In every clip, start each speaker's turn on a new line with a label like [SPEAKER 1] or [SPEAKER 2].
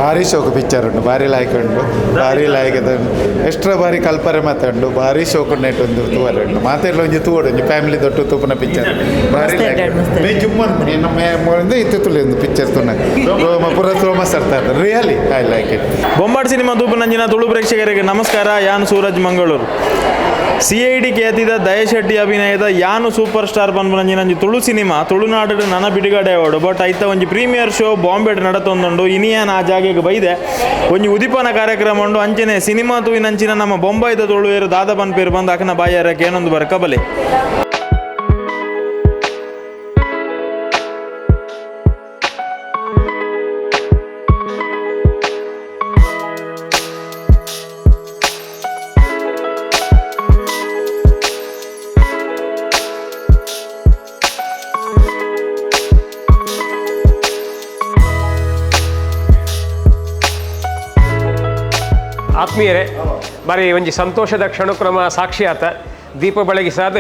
[SPEAKER 1] ಭಾರಿ ಶೋಕು ಪಿಕ್ಚರ್ ಉಂಡು, ಭಾರಿ ಲಾಯ್ಕ್ ಉಂಡು, ಭಾರಿ ಲಾಯ್ಕ್. ಎಕ್ಸ್ಟ್ರಾ ಭಾರಿ ಕಲ್ಪರೆ ಮಾತ ಉಂಡು. ಭಾರಿ ಶೋಕು ನೆಟ್ ಒಂದು ತೂವರೆ ಉಂಡು. ಮಾತೆರ್ಲ ಒಂಜಿ ತೂವೊಡು, ಒಂಜಿ ಫ್ಯಾಮಿಲಿ ದೊಟ್ಟು ತೂಪುನ ಪಿಕ್ಚರ್ ಭಾರಿ.
[SPEAKER 2] ಮಸ್ತ್ ಉಂಡು, ಮಸ್ತ್.
[SPEAKER 1] ಮೇ ಜುಮ್ಮನ್ ಮೇ ಇತ್ತು ತುಳಿ ಒಂದು ಪಿಕ್ಚರ್ ತುನ ರೋಮ ಪೂರ ರೋಮ ಸರ್ತಾರೆ. Really I like it.
[SPEAKER 3] Bombad cinema ತೂಪುನಂಚಿನ Tulu ಪ್ರೇಕ್ಷಕರಿಗೆ ನಮಸ್ಕಾರ. ಯಾನ್ ಸೂರಜ್ ಮಂಗಳೂರು. ಸಿಐಡಿ ಖ್ಯಾತಿದ ದಯಶೆಟ್ಟಿ ಅಭಿನಯದ ಯಾನು ಸೂಪರ್ ಸ್ಟಾರ್ ಪನ್ಪುನಂಚಿನ ತುಳು ಸಿನಿಮಾ ತುಳುನಾಡು ನನ ಬಿಡುಗಡೆ ಆವಡು. ಬಟ್ ಐತ ಒಂಜಿ ಪ್ರೀಮಿಯರ್ ಶೋ ಬಾಂಬೆಡ್ ನಡತೊಂದುಂಡು. ಇನಿಯಾನ ಆ ಜಾಗೆಗೆ ಬೈದೆ. ಒಂಜಿ ಉದಿಪನ ಕಾರ್ಯಕ್ರಮ ಉಂಡು. ಅಂಚನೆ ಸಿನಿಮಾ ತೂಯಿನಂಚಿನ ನಮ್ಮ ಬೊಂಬಾಯ್ದ ತುಳುವೇರು ದಾದ ಪನ್ಪೇರು ಬಂದು ಅಕನ ಬಾಯಾರಕ್ಕೆ ಏನೊಂದು ಬರ್ಕ ಬಲೆ.
[SPEAKER 4] ಆತ್ಮೀಯರೇ, ಬಾರಿ ಒಂಜಿ ಸಂತೋಷದ ಕ್ಷಣಕ್ರಮ ಸಾಕ್ಷಿ ಆತ. ದೀಪ ಬೆಳಗಿಸಾದ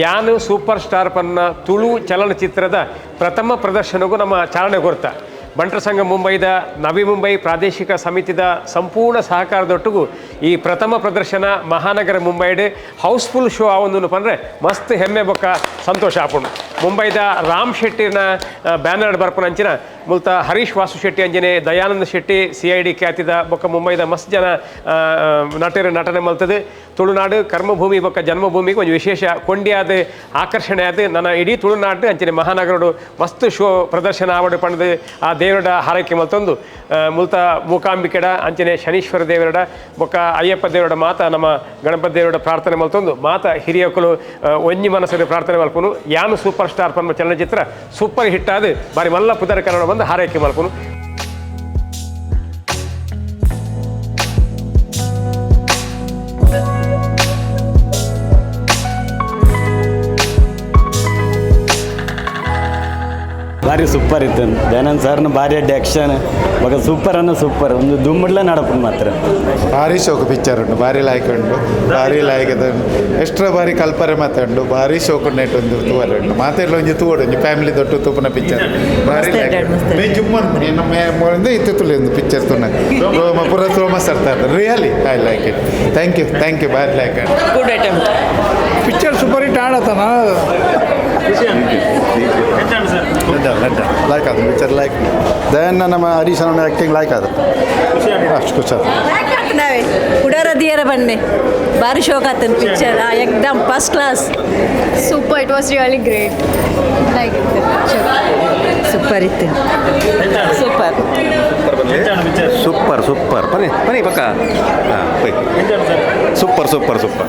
[SPEAKER 4] ಯಾನು ಸೂಪರ್ ಸ್ಟಾರ್ ಪನ್ನ ತುಳು ಚಲನಚಿತ್ರದ ಪ್ರಥಮ ಪ್ರದರ್ಶನಕ್ಕೂ ನಮ್ಮ ಚಾಲನೆ ಕೊರ್ತ. ಬಂಟರ ಸಂಘ ಮುಂಬೈದ ನವಿ ಮುಂಬೈ ಪ್ರಾದೇಶಿಕ ಸಮಿತಿದ ಸಂಪೂರ್ಣ ಸಹಕಾರದೊಟ್ಟಿಗೂ ಈ ಪ್ರಥಮ ಪ್ರದರ್ಶನ ಮಹಾನಗರ ಮುಂಬೈಡ್ ಹೌಸ್ಫುಲ್ ಶೋ ಆವೊಂದು ಪಂದ್ರೆ ಮಸ್ತ್ ಹೆಮ್ಮೆ ಬೊಕ್ಕ ಸಂತೋಷ ಆಪುಂಡು. ಮುಂಬೈದ ರಾಮ್ ಶೆಟ್ಟಿನ ಬ್ಯಾನರ್ ಬರ್ಪುನ ಅಂಚಿನ ಮುಲ್ತ ಹರೀಶ್ ವಾಸು ಶೆಟ್ಟಿ, ಅಂಜನೆ ದಯಾನಂದ ಶೆಟ್ಟಿ, ಸಿಐಡಿ ಖ್ಯಾತಿದ ಬೊಕ್ಕ ಮುಂಬೈದ ಮಸ್ತ್ ಜನ ನಟರು ನಟನೆ ಮಲ್ತದೆ. ತುಳುನಾಡು ಕರ್ಮಭೂಮಿ ಬೊಕ್ಕ ಜನ್ಮಭೂಮಿಗೆ ಒಂದು ವಿಶೇಷ ಕೊಂಡಿಯಾದ ಆಕರ್ಷಣೆ ಆದ ನನ್ನ ಇಡೀ ತುಳುನಾಡು ಅಂಚನೆ ಮಹಾನಗರಡು ಮಸ್ತ್ ಶೋ ಪ್ರದರ್ಶನ ಆವಡು ಪಂಡದು ಆ ದೇವರಡ ಹಾರೈಕೆ ಮಲ್ತೊಂದು, ಮುಲ್ತ ಮೂಕಾಂಬಿಕೆಡ, ಅಂಚನೆ ಶನೀಶ್ವರ ದೇವರಡ ಬೊಕ್ಕ ಅಯ್ಯಪ್ಪ ದೇವರಡ, ಮಾತ ನಮ್ಮ ಗಣಪತಿ ದೇವರಡ ಪ್ರಾರ್ಥನೆ ಮಲ್ತೊಂದು, ಮಾತ ಹಿರಿಯಕುಲು ಒಂಜಿ ಮನಸ್ಸು ಪ್ರಾರ್ಥನೆ ಮಲ್ಪುನು. ಯಾನು ಸೂಪರ್ ಸ್ಟಾರ್ ಪನ್ಮ ಚಲನಚಿತ್ರ ಸೂಪರ್ ಹಿಟ್ ಆದ ಬಾರಿ ಮಲ್ಲ ಪುದರ್ ಕನ್ನಡ ಬಂದು ಹಾರೈಕೆ ಮಲ್ಪುನು.
[SPEAKER 5] ಭಾರಿ ಸೂಪರ್ ಇತ್ತು. ದಯಾನಂದ್ ಸರ್ನ ಭಾರಿ ಅಡ್ಡಿ ಆ್ಯಕ್ಷನ್ ಬೊಕ ಸೂಪರ್ ಅನ್ನ ಸೂಪರ್. ಒಂದು ದುಮ್ಮಡ್ಲ ನಡಪುಂಡು ಮಾತ್ರ.
[SPEAKER 1] ಭಾರಿ ಶೋಕು ಪಿಕ್ಚರ್ ಉಂಡು, ಭಾರಿ ಲಾಯ್ಕ್ ಉಂಡು, ಭಾರಿ ಲಾಯ್ಕ್. ಎಕ್ಸ್ಟ್ರಾ ಭಾರಿ ಕಲ್ಪರೆ ಮಾತ ಉಂಡು. ಭಾರಿ ಶೋಕು ನೆಟ್ ಒಂದು ತೂವರೆ ಉಂಡು. ಮಾತೆರ್ಲ ಒಂಜಿ ತೂವೊಡು, ಒಂಜಿ ಫ್ಯಾಮಿಲಿ ದೊಟ್ಟು ತೂಪುನ ಪಿಕ್ಚರ್ ಭಾರಿ.
[SPEAKER 2] ಮಸ್ತ್ ಉಂಡು, ಮಸ್ತ್.
[SPEAKER 1] ಮೇ ಜುಮ್ಮನ್ ಮೇ ಇತ್ತು ತುಳಿ ಒಂದು ಪಿಕ್ಚರ್ ತುನ ರೋಮ ಪೂರ ರೋಮ ಸರ್ತಾರೆ. Really I like it. Thank you, thank you. ಭಾರಿ like.
[SPEAKER 2] Good attempt.
[SPEAKER 6] Picture super hit ಆಡತನ.
[SPEAKER 1] Like ಅದು ಪಿಕ್ಚರ್ ಲೈಕ್. ದಯನ್ನ ನಮ್ಮ ಹರೀಶನ ಆ್ಯಕ್ಟಿಂಗ್ ಲೈಕ್ ಅದು. ಅಷ್ಟು ಖುಷಿ ಆಯ್ತು.
[SPEAKER 2] ನಾವೇ ಕುಡಾರ ದಿಯರ ಬನ್ನಿ. ಭಾರಿ ಶೋಕ್ ಆತನ ಪಿಕ್ಚರ್, ಎಕ್ದಮ್ first class.
[SPEAKER 7] Super, it was really great. Like the picture.
[SPEAKER 2] Super ಇತ್ತು, ಸೂಪರ್.
[SPEAKER 8] Super super. ಬನ್ನಿ ಬನ್ನಿ ಪಕ್ಕ. ಹಾಂ, ಸೂಪರ್ ಸೂಪರ್ ಸೂಪರ್.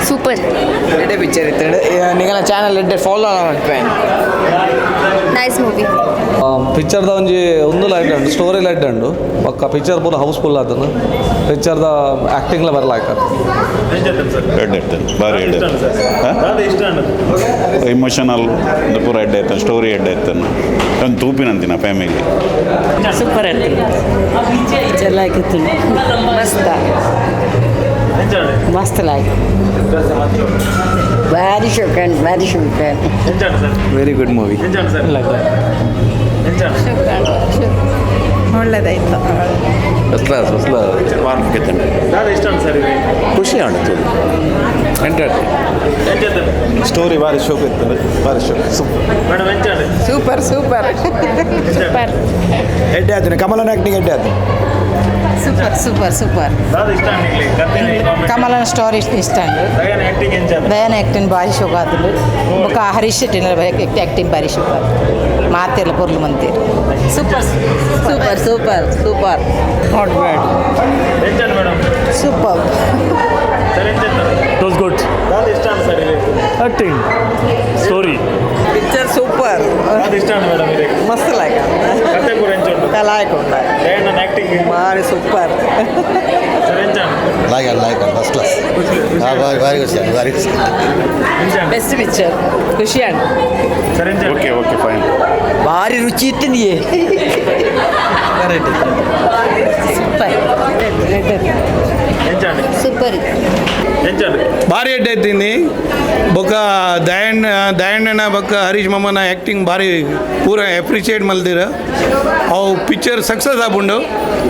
[SPEAKER 7] ಸೂಪರ್.
[SPEAKER 9] ಎಡ್ಡೆ ಪಿಕ್ಚರ್ ಇತ್ತು. ನಿಗಲ ಚಾನಲ್ ಎಡ್ಡೆ ಫಾಲೋ ಮನ್ಪೇನ್.
[SPEAKER 7] Nice movie.
[SPEAKER 10] ಪಿಕ್ಚರ್ದ ಒಂಜಿ ಒಂದು ಲೈಟ್ ಉಂಡು, ಸ್ಟೋರಿ ಲೈಟ್ ಉಂಡು. ಬೊಕ್ಕ ಪಿಕ್ಚರ್ ಪೂರ ಹೌಸ್ಫುಲ್ ಆತನು. ಪಿಕ್ಚರ್ದ ಆ್ಯಕ್ಟಿಂಗ್ಲ ಬರಲ ಆಯ್ತು.
[SPEAKER 8] ಎಡ್ಡೆ ಇರ್ತದೆ, ಭಾರಿ ಎಡ್ಡೆ. ಇಮೋಷನಲ್ ಪೂರ ಎಡ್ಡೆ ಇತ್ತು. ಸ್ಟೋರಿ ಎಡ್ಡೆ ಇತ್ತು. ಒಂದು ತೂಪಿನಂತಿನ ಫ್ಯಾಮಿಲಿ.
[SPEAKER 2] ಸೂಪರ್ ಪಿಕ್ಚರ್ ಆಗಿತ್ತು. ಮಸ್ತ್ ಮಸ್ತ್ ಲಾಗ್. ಭಾರಿ ಶೋಕ, ಭಾರಿ ಶೋಕ.
[SPEAKER 9] Very good movie.
[SPEAKER 2] ಒಳ್ಳೇದಾಯ್ತು.
[SPEAKER 10] First class, first class.
[SPEAKER 8] ಖುಷಿ ಆಣ್ತು.
[SPEAKER 1] ಸ್ಟೋರಿ ಭಾರಿ ಶೋಕ್ ಇತ್ತು, ಭಾರಿ ಶೋಕ್, ಸೂಪರ್.
[SPEAKER 9] Super super
[SPEAKER 7] super.
[SPEAKER 6] ಎಡ್ಡೆ ಆಯ್ತು. ಕಮಲನ ಆ್ಯಕ್ಟಿಂಗ್ ಎಡ್ಡೆ ಆಯ್ತು.
[SPEAKER 2] Super super super.
[SPEAKER 11] ಕಮಲನ ಸ್ಟೋರಿ ಇಷ್ಟ. ದಯಾನ ಆ್ಯಕ್ಟಿಂಗ್ ಭಾರಿ ಶೋಕ ಆತುಂಡು. ಬೊಕ್ಕ ಹರೀಶ್ ಶೆಟ್ಟಿನ ಆ್ಯಕ್ಟಿಂಗ್ ಭಾರಿ ಶೋಕ ಆತು. ಮಾತೆಲ್ಲ ಪೊರ್ಲು ಮಂತೇರು.
[SPEAKER 2] Super super super super.
[SPEAKER 6] Not bad.
[SPEAKER 11] Super.
[SPEAKER 3] It was good. Acting, story.
[SPEAKER 9] Picture super. ಮಸ್ತ್ ಲಾಯ್ಕ್, ಲಾಯ್ಕ್ ಉಂಟು. ಭಾರಿ super.
[SPEAKER 1] Like like first class. ಭಾರಿ ಭಾರಿ ಖುಷಿ ಆಯ್ತು, ಭಾರಿ ಖುಷಿ.
[SPEAKER 2] ಬೆಸ್ಟ್ ಪಿಕ್ಚರ್, ಖುಷಿ ಆಯ್ತು.
[SPEAKER 8] Okay okay fine.
[SPEAKER 9] ಭಾರಿ ರುಚಿ ಇತ್ತು. ನೀ
[SPEAKER 2] ಸೂಪರ್.
[SPEAKER 3] ಎಂಚಾಂಡ್?
[SPEAKER 7] ಸೂಪರ್.
[SPEAKER 3] ಎಂಚಾಂಡ್?
[SPEAKER 6] ಭಾರಿ ಎಡ್ಡೆ ಐತೀನಿ. ಬೊಕ್ಕ ದಯಣ್ಣ ದಯಣ್ಣನ ಬೊಕ್ಕ ಹರೀಶ್ ಮಾಮನ ಆ್ಯಕ್ಟಿಂಗ್ ಭಾರಿ, ಪೂರ ಅಪ್ರಿಷಿಯೇಟ್ ಮಲ್ದಿರ. ಅವು ಪಿಕ್ಚರ್ ಸಕ್ಸಸ್ ಆಪುಂಡು.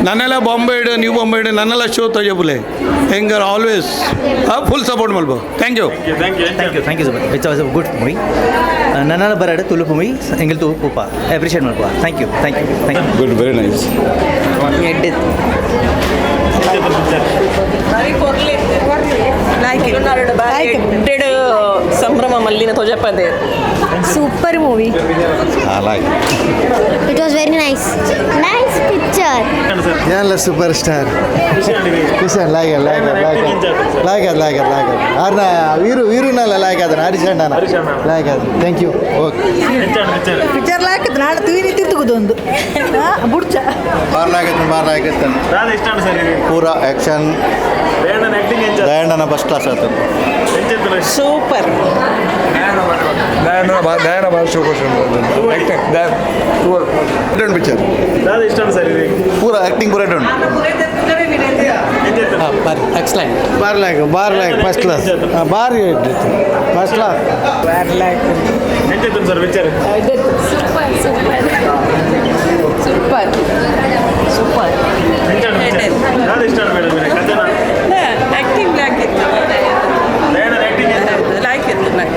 [SPEAKER 6] ನನ್ನೆಲ್ಲ ಬಾಂಬೆಡ್, ನ್ಯೂ ಬಾಂಬೆಡ್ ನನ್ನೆಲ್ಲ ಶೋ ತೋಜಪುಲೆ ಹೆಂಗಾರ ಆಲ್ವೇಸ್ ಫುಲ್ ಸಪೋರ್ಟ್ ಮಲ್ಪ. Thank you.
[SPEAKER 3] Thank you.
[SPEAKER 5] Thank you, thank you so much. It's was a good movie. ನನ್ನಲ್ಲ ಬರಡು ತುಳು ಮೂವಿ ಎಂಗಲ್ ತೂ ಪೂಪ appreciate ಮಲ್ಪ. Thank you, thank you, thank you.
[SPEAKER 8] Good, very nice.
[SPEAKER 2] ಸಂಭ್ರಮ ಮಲ್ಲಿನ ತೊಜಪದೆ.
[SPEAKER 7] Super movie.
[SPEAKER 1] Like.
[SPEAKER 7] It was very nice. Nice picture.
[SPEAKER 1] ಎಲ್ಲ super star Kishan ಲಾಗ ಲಾಗ ಲಾಗ ಲಾಗ ಲಾಗ ಲಾಗ ಆರ್ನ ವೀರು ವೀರುನಲ್ಲ ಲಾಗ ಅದನ್ನ ಹರೀಶ್ ಅಣ್ಣನ ಲಾಗ. Thank you, okay.
[SPEAKER 3] ಎಂಚಾಂಡ್ picture?
[SPEAKER 11] Picture ಲಾಯ್ಕ್ ನಾಳೆ ತೂರಿ ತಿಂತುಕುದೊಂದು ಬುಡ್ಚ.
[SPEAKER 1] ಬಾರ್ ಲಾಗತ್ತೆ, ಬಾರ್ ಲಾಗತ್ತೆ.
[SPEAKER 3] ದಾದ ಇಷ್ಟ ಸರ್?
[SPEAKER 1] ಪೂರ ಆ್ಯಕ್ಷನ್.
[SPEAKER 3] ದಯಣ್ಣನ ಆ್ಯಕ್ಟಿಂಗ್ ಎಂಚ?
[SPEAKER 1] ದಯಣ್ಣನ ಫಸ್ಟ್ ಕ್ಲಾಸ್ ಆಯ್ತು.
[SPEAKER 3] ಎಂಚಿತ್ತು?
[SPEAKER 2] ಸೂಪರ್.
[SPEAKER 6] ದಯಾನ ಭಾರಿ
[SPEAKER 1] ಪಿಕ್ಚರ್.
[SPEAKER 3] ದಾದ ಇಷ್ಟ ಸರ್?
[SPEAKER 1] ಪೂರ ಆ್ಯಕ್ಟಿಂಗ್ ಪೂರ ಉಂಟು.
[SPEAKER 3] ಎಂಚಿತ್ತು?
[SPEAKER 5] ಎಕ್ಸಲೆಂಟ್.
[SPEAKER 6] ಬಾರ್ ಲಾಯ್ಕ್, ಬಾರ್ ಲಾಯ್ಕ್, ಫಸ್ಟ್ ಕ್ಲಾಸ್, ಭಾರಿ ಫಸ್ಟ್ ಕ್ಲಾಸ್.
[SPEAKER 3] ಎಂಚಿತ್ತು sir picture?
[SPEAKER 7] Super, super,
[SPEAKER 2] super, super.
[SPEAKER 3] ಎಂಚಾಂಡ್ picture? ದಾದ ಇಷ್ಟ ಮೇಡಮ್ ಕಥೆನ?
[SPEAKER 2] ಆಕ್ಟಿಂಗ್ ಲಾಯ್ಕ್ ಇತ್ತು.
[SPEAKER 3] ದಯಣ್ಣನ ಆ್ಯಕ್ಟಿಂಗ್ ಎಂಚ?
[SPEAKER 2] ಲಾಯ್ಕ್ ಇತ್ತು, ಲಾಯ್ಕ್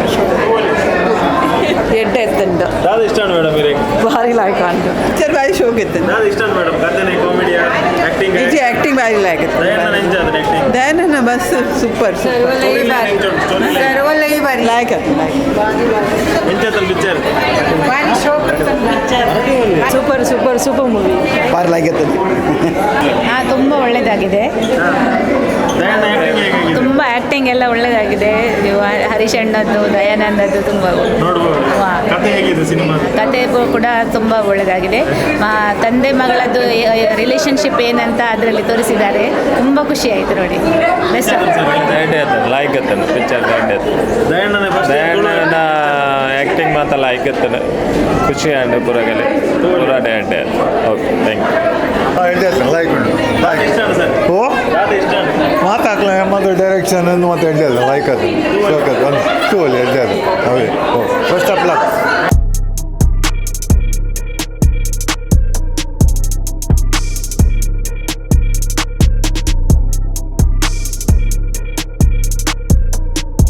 [SPEAKER 2] ಎಡ್ಡೆ ಎತ್ತುಂಡು.
[SPEAKER 3] ದಾದ ಇಷ್ಟ ಮೇಡಮ್ ಇರೇ?
[SPEAKER 2] ಭಾರಿ ಲಾಯ್ಕ್ ಉಂಟು ಪಿಕ್ಚರ್, ಭಾರಿ ಶೋಕ್ ಇತ್ತು.
[SPEAKER 3] ದಾದ ಇಷ್ಟ ಮೇಡಮ್, ಕಥೆನೆ, ಕಾಮಿಡಿಯಾ, ಆ್ಯಕ್ಟಿಂಗ್?
[SPEAKER 2] ವಿಜಯ್ ಆಕ್ಟಿಂಗ್ ಭಾರಿ ಲಾಯ್ಕ್ ಇತ್ತು.
[SPEAKER 3] ದಯಣ್ಣನ ಎಂಚ ಆ್ಯಕ್ಟಿಂಗ್?
[SPEAKER 2] ದಯಾನಂದ ಬಸ್ ಸೂಪರ್. ಸೂಪರ್ ಲಾಯ್ಕ್ ಆಯ್ತು, ಲಾಯ್ಕ್.
[SPEAKER 3] ಎಂಚಾತಲ್ picture?
[SPEAKER 2] Super, super, super movie.
[SPEAKER 1] Bar ಲಾಗತ್ತೆ.
[SPEAKER 11] ಹಾಂ, ತುಂಬ ಒಳ್ಳೆಯದಾಗಿದೆ.
[SPEAKER 3] ದಯಣ್ಣ ಆ್ಯಕ್ಟಿಂಗ್ ಹೇಗಾಗಿದೆ?
[SPEAKER 11] ತುಂಬ ಆ್ಯಕ್ಟಿಂಗ್ ಎಲ್ಲ ಒಳ್ಳೆಯದಾಗಿದೆ. ಹರೀಶ್ ಅಣ್ಣದ್ದು, ದಯಾನಂದದ್ದು ತುಂಬ
[SPEAKER 3] ನೋಡ್ಬೋದು. ಕತೆ ಹೇಗಿದೆ ಸಿನಿಮಾ?
[SPEAKER 11] ಕತೆ ಕೂಡ ತುಂಬ ಒಳ್ಳೆಯದಾಗಿದೆ. ತಂದೆ ಮಗಳದ್ದು ರಿಲೇಶನ್ಶಿಪ್ ಏನಂತ ಅದರಲ್ಲಿ ತೋರಿಸಿದ್ದಾರೆ. ತುಂಬ ಖುಷಿ ಆಯಿತು ನೋಡಿ. ಬೆಸ್ಟ್.
[SPEAKER 5] ಲಾಯ್ಕ್ ಅತ್ತನ ಪಿಕ್ಚರ್,
[SPEAKER 3] ದಯಣ್ಣನ ಫಸ್ಟ್.
[SPEAKER 5] ದಯಾನಂದನ ಆ್ಯಕ್ಟಿಂಗ್ ಮಾತ್ರ ಲಾಯ್ಕ್ ಅತ್ತನ. ಖುಷಿ ಆಂಡ್ ಪೂರಗಲೆ ಪೂರ day. Okay, thank you.
[SPEAKER 1] Like ಉಂಟು, ಲೈಕ್.
[SPEAKER 3] ಇಷ್ಟ ಸರ್?
[SPEAKER 1] ಓ.
[SPEAKER 3] ದಾದ ಇಷ್ಟ?
[SPEAKER 1] ಮಾತಾಕ್ಲ ಮತ್ತು ಡೈರೆಕ್ಷನ್ ಮತ್ತು ಎಡ್ಡೆ ಅಲ್ಲ, ಲೈಕ್ ಅದು, ಶೋಕ್ ಅದು, ಒಂದು ಟೂ ಅಲ್ಲಿ ಎಡ್ಡೆ ಅದು. ಅವೇ, ಓ ಫಸ್ಟ್.